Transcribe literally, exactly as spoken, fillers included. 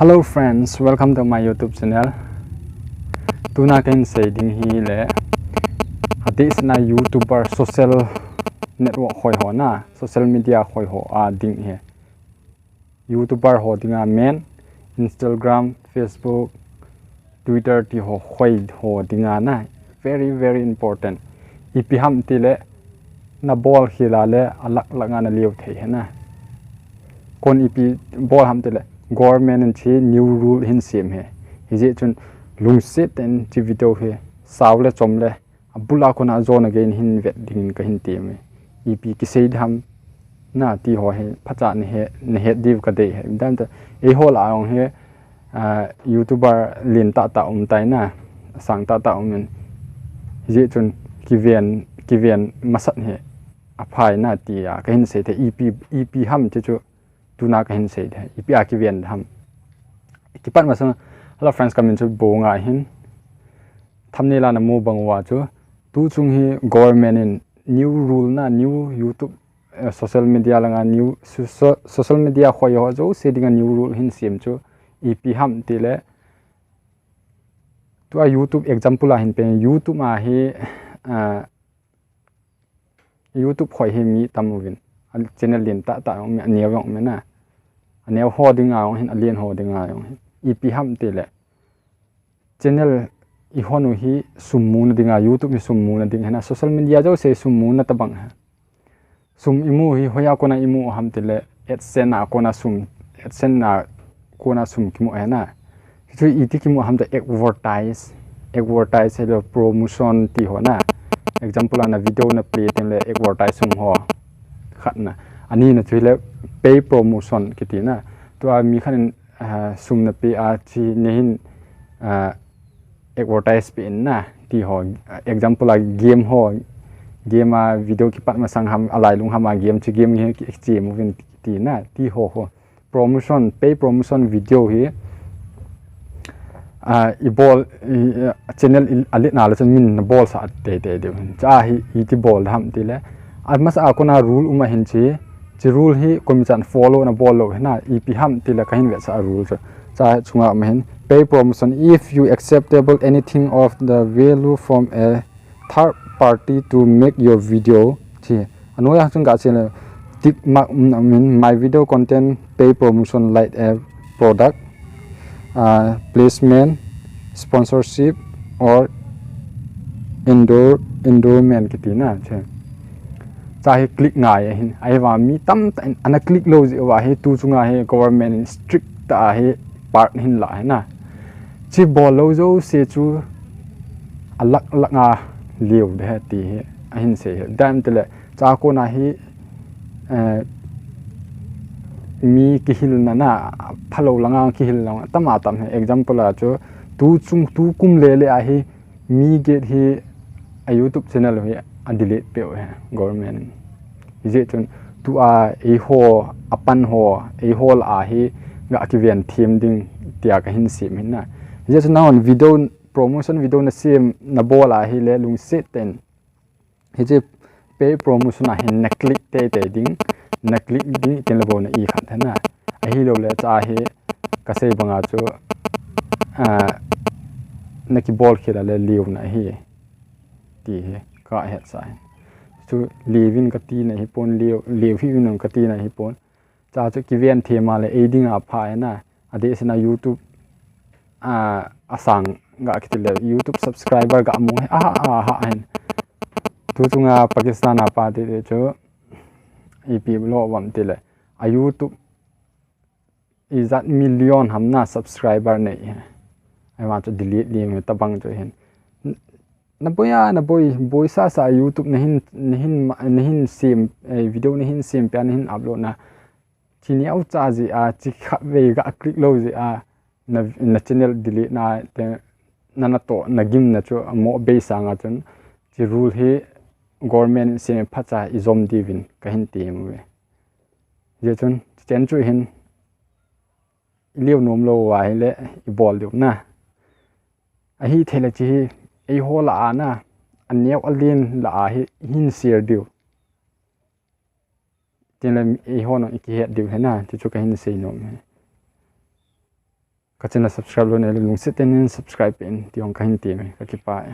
Hello friends, welcome to my YouTube channel. Tuna kahin sei ding hi le, adeh sena YouTuber social network khoi ho na, social media khoi ho a ding hi. YouTuber ho dinga main, Instagram, Facebook, Twitter ti ho khoi ho dinga na, very very important. Ipi ham ti le, na bol khel a le alak lak a na liu thei hi na. Kon ipi bol ham ti le, government in chi new rule hin sem hi. Hijeh chun lungset in chi video hi sao le chom le abul a kona jona gei hin vet ding in kahin ti mi. Ipi kisei ding ham na ti ho hi phacha na he, na het diu kadei hi. Dan ta, eiho lah a jong hi, ah, YouTuber lien tah tah um tai na, sang tah tah um in. Hijeh chun kiven, kiven masat hi aphai na ti a kahin sei thei. Ipi, ipi ham ti chu tuna kahin sei thei. Ipi a kiven ham. Kipat masang, hello friends, kamin chu Bonga ahin. Thumbnail a na mu bang uva chu, tu chung hi government in new rule na, new YouTube, eh, social media langa new so-, so-, social media khoi ho jouse dinga new rule hin sem chu ipi ham ti le, tua YouTube example a hin pen, YouTube a hi, ah, YouTube khoi hi mi tam uvin. A channel lien tah tah jong um e, aneo jong um e na. Aneo ho dinga jong hin, alien ho dinga jong hin. Ipi ham ti le, channel i hon u hi sum muna dinga, YouTube hi sum muna ding hi na, social media jouse sum muna tabang hi. Sum imu hi hoiya kona imu ham ti le, AdSense a kona sum, AdSense a kona sum kimu hi na. Chu iti kimu ham ti le advertise, advertise hi le promotion ti ho na. Example a na video na play teng le advertise sum ho. Khat na. Ani na chu hi le pay promotion kiti na. Tua mi khat in, ah, sum na pay a chi nei hin, ah, advertise pe in na ti ho. Example a game ho, game a video kipat masang ham, alailung ham a game chu game hi ki, kichemu uvin ti na ti ho ho. Promotion, pay promotion video hi, ah, i bol, i, ah, channel i, a len a le chun min na bolsah teitei diu. Cha hi iti bol ham ti le, amasa a kona rule um ahin chi, chi rule hi koima chan follow na bol lou hi na, ipi ham ti le kahin vetsah a rule chu. Cha chunga um ahin, pay promotion if you acceptable anything of the value from a third party to make your video. Chi. Anoiya chun kachen le tick mark um na min, my video content pay promotion like a product, uh, placement, sponsorship or endor-, endorsement kiti na. Chi. Cha hi click ngai ahin. Ahivang mi tamtah in ana click lou jeh uva hi tu chunga hi government in strict tah a hi part hin la hi na. Chi bol lou jouse chu alak lak a liu ding ahi ti hi ahin sei hi. Dan ti le, cha kona hi, eh, mi kihilna na, phalou langa kihilna tam a tam hi. Example a chu, tu chung, tu kum le le a hi, mi get hi a YouTube channel hi a delete peh u hi government in. Hijeh chun tua eiho, apan ho, eiho lah a hi ga kiven them ding tia kahin sem hin na. Hijeh chun nahon video, promotion video na sem na bol a hi le lungset tah in hiche pay promotion a hin na click teitei ding, na click ding tin le bou na i khat thei na. Ahilou le cha hi kasei banga chu, ah, na kibol khel a le liu na hi ti hi ka hetsah hi. Chu liu vin kati na hi pon, liu, liu hih un kati na hi pon. Cha chu kiven them a le ei dinga pha hi na. Adeh sena YouTube, ah, asang ga kiti le YouTube subscriber ga mu hi. Aha, aha, hin. Tu chunga Pakistan a pa te te chu ipi lou vem ti le. A YouTube ijat million ham na subscriber nei hi. Ahivang chu delete ding tabang chu hin. Na boi a, na boi, boi sasa YouTube na hin, na hin, na hin sem, eh, video na hin sem pia, na hin upload na. Chi neo cha jeh a, chi khatvei ga click lou jeh a, na, na channel delete na, te, na, na toh, na gimna chu, amo bei sanga chun, chi rule hi government in sem phacha i jom diuvin, kahin ti mu ve. Hijeh chun, chen chu hin, i liu nom lou uva hi le, i bol diu na. Ahithei le chi hi, eiho lah a na, aneo alen lah a hi, hin share diu. Tin le eiho nung i kihet diu hi na, ti chu kahin sei nom hi. Ka channel subscribe lou nahi le lungset tah in subscribe in ti jong kahin temme, kakipah e.